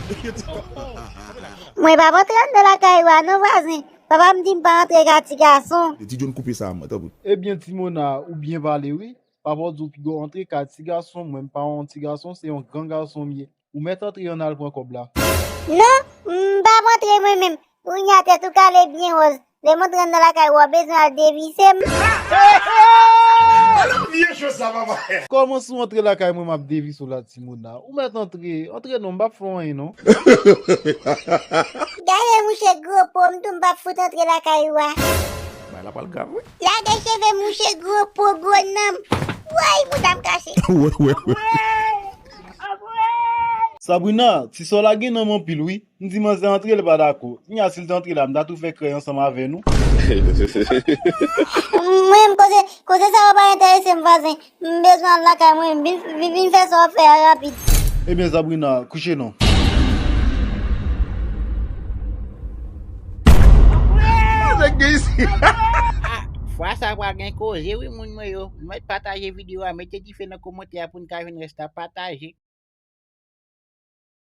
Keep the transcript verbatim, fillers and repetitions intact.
Mwen p ap antre anndan lakay ou a non, vwazen. Papa m di m pa antre kay ti gason. Ti John, koupe sa a mwen, tanpri. Ebyen, Ti Mona, ou byen pale, wi. Papa w di w piga w antre kay ti gason, mwen m pa yon ti gason, se yon gran gason m ye. Ou mèt antre, ann al pran kòb la. Non, m p ap antre mwen menm. Kounye a tèt ou kale byen wòz. Lè m antre anndan lakay ou a, bezwen al devise m. Vye cho sa, papa. Kòman si w antre lakay mwen, m ap devise w la, Ti Mona? Ou mèt antre, antre non, m p ap fè w anyen non. Gade mouche gwo po, m tou m p ap fout antre lakay ou a. Bagay la pral grav, wi. Lage cheve mouche gwo po, gwo nanm. Woy, bouda m kase. Wè, wè, wè. Sabrina, ti sè w la gen nanm anpil, wi. M di manzè antre, li pa dakò. Kounye a, si l te antre la, m ta tou fè krèy ansanm avè nou. Mwen, koze, koze sa yo pa enterese m, vwazen. M bezwen al lakay mwen, vin, vin, vin fè sa w ap fè a rapid. Ebyen, Sabrina, kouche non. Nèg gen isi. Fwa sa pral gen koze wi moun mwen yo. Nou mèt pataje videyo a, mete dife nan kòmantè a pou n ka jwenn rès la, pataje.